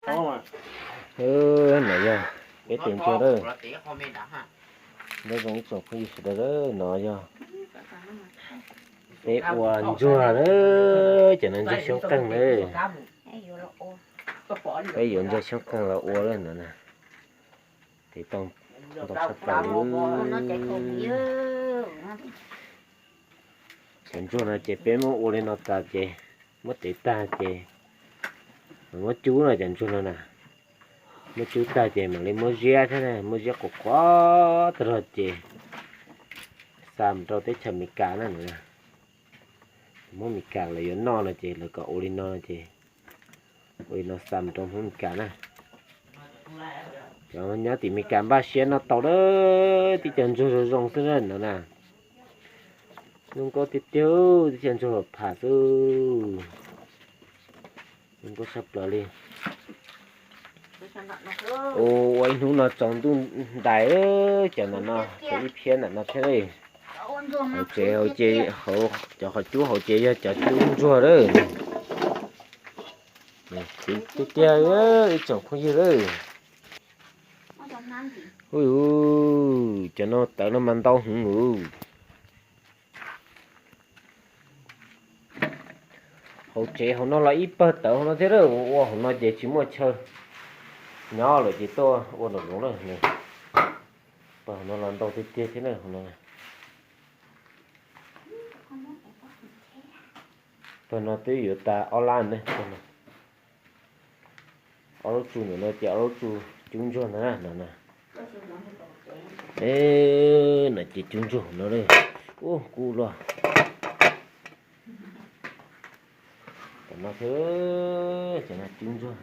No yog peb tus ntsuag lawm. Nyob zoo ib tsoom phooj ywg sawv daws, no yog peb ua ntsuag lawm, cov no ntsuag xyoob qeej lawm. Peb yuav ntsuag xyoob qeej los ua lawm no na. Tiv toj ntau tshaj plaws li. Cov ntsuag no ces peb muab ua li no tas ces muab tev tag ces muab cub no cov ntsuag no na. Muab cub tag ces mam li muab ziab thiab na, muab ziab qhuav qhuav tag los ces xa mus rau teb chaws Amelikas na. Muab Amelikas lawv yuav noj no ces lawv kom ua li no ces ua li no xa mus rau Hmoob Amelikas na. Cov nyob tim Amelikas npaj siab noj tau lawm, tib co ntsuag zoo zoo xwb na no na. Zoo nkauj tiag tiag, tib co ntsuag pham xwb. Zoo nkauj tshaj plaws li. Ua ib hnub no tsaus ntuj ntais, cov ntawm no, cov ib phiab ntawm no thiab li. Hauv tsev, cov qhov cub hauv tsev yog cov cub ntsuag lawm. Tiag tiag, ib tsoom phooj ywg lawm. Ui, cov no tawv no mas ntau heev ua. Hauv tsev hauv no los ib pawg tawv hauv no thiab, ua hauv no ces tsis muaj chaw nyob lawm ces tuaj ua nraum zoov lawm. Pawg hauv no los ntau tiag tiag thiab na. Pawg no twb yuav tas ob lab ne. Ob lub tsu ntawm no ces ob lub tsu cub ntsuag ntag na no na. No ces cub ntsuag no, ub kub luaj. Tam no thiab, cov no cub ntsuag,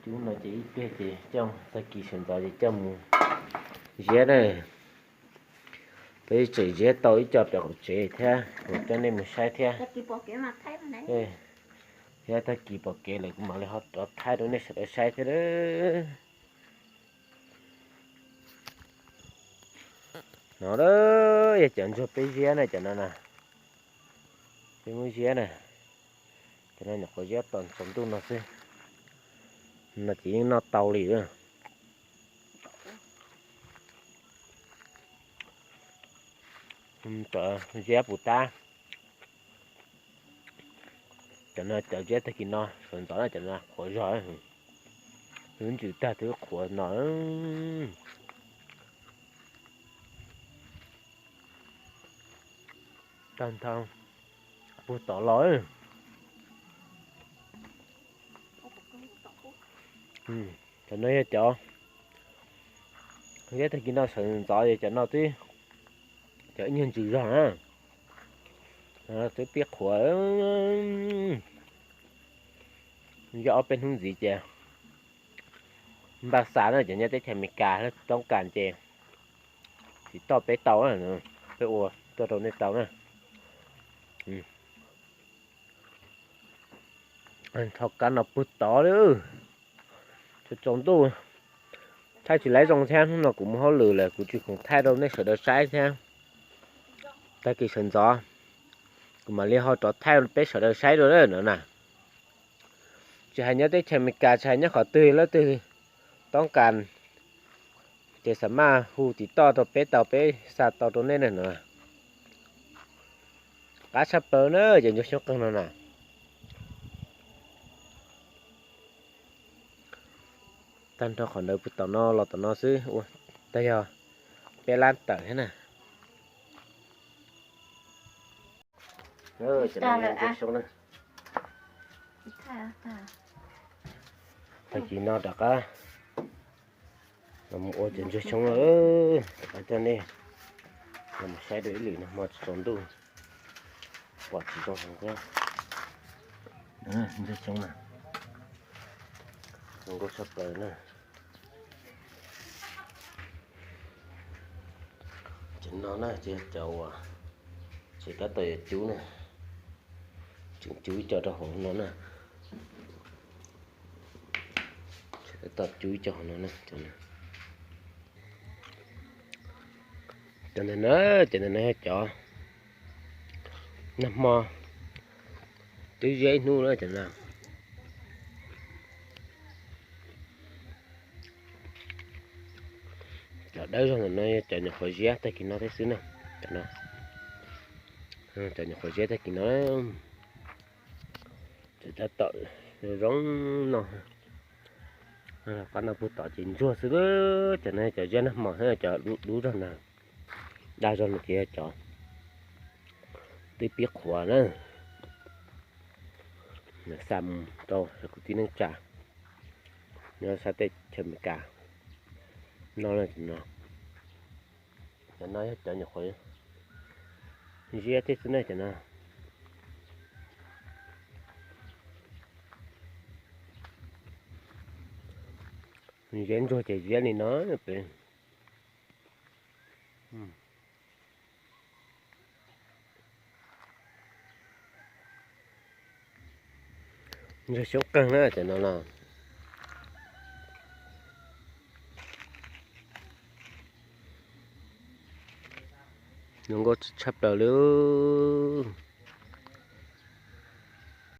cub no ces ib pliag ces coj, tag kis sawv ntxov ces coj mus ziab na. Peb tseem ziab tau ib co pem qaum tsev thiab, coj nej mus saib thiab. Thiab tag kis pom kev lawm kuv mam li ho rov thaij rau nej sawv daws saib thiab. No yog cov ntsuag peb ziab na, cov no na, peb muab ziab na. Cov no nyuam qhuav ziab tau tsaus ntuj no xwb, no ces yeej noj tau li lawm. Ziab puas tab? Cov no cov ziab tag kis no sawv ntxov na, cov no qhuav zog, twb ntsws tag twb qhuav no. Tag nrho puag tod los. Cov no yog cov ziab tag kis no sawv ntxov, cov no twb, cov ib nyuag ntsws zog na, twb pib qhuav. Yog ob peb hnub ntxiv ces npaj xa na, cov nyob teb chaws Amelikas toob kas ces tsis toj peb tau, peb ua tuaj rau nej tau na. Nrho kab no puag tod li, tsaus ntuj thaij tsis laib zoo thiab, hnub no kuv mus hauj lwm lawm kuv tsis khoom thaij rau nej sawv daws saib thiab. Tag kis sawv ntxov kuv mam li ho rov thaij peb sawv daws saib dua no na. Tsis hais nyob teb chaws Amelikas, tsis hais nyob qhov twg leej twg toob kas ces xa maj hu tiv toj rau peb tau, peb xa tau rau nej na no. Qab tshaj plaws na cov ntsuag xyoob qeeg no na. Tag nrho qhov ntawd puag tom no los tom no xwb, tag yog peb lab tawm thiab na. Tag kis no rov qab los mus ua cov ntsuag xyoob, rov qab coj nej los saib dua ib lwm no, hmo tsaus ntuj pom tsis zoo heev thiab. Ntsuag xyoob na, zoo nkauj tshaj plaws na. Cov no na ces cov uas tseem tab tom yuav cub na, tseem cub ib co rau hauv no na. Tseem tab tom cub ib co hauv no na. Cov ntawm no, cov ntawm no yog cov nag hmo twb ziab ib hnub na cov no. Dawb zog ntawm no yog cov nyuam qhuav ziab tag kis no thiab xwb na. Cov no, cov nyuam qhuav ziab tag kis no. Cov tab tom zoo no. Qab no puag tom ces ntsuag xwb. Cov no cov ziab nag hmo thiab cov dub zog na. Dag zog no ces yog cov twb pib qhuav na. Xa mus rau kuv tij neej tsa nyob sab teb chaws Amelikas no. Cov no yog cov nyuam qhuav ziab thiab xwb na cov no. Ziab ntsuag ces ziab li no pem. Ntsuag xyoob qeeg na cov no los. Zoo nkauj tshaj plaws li.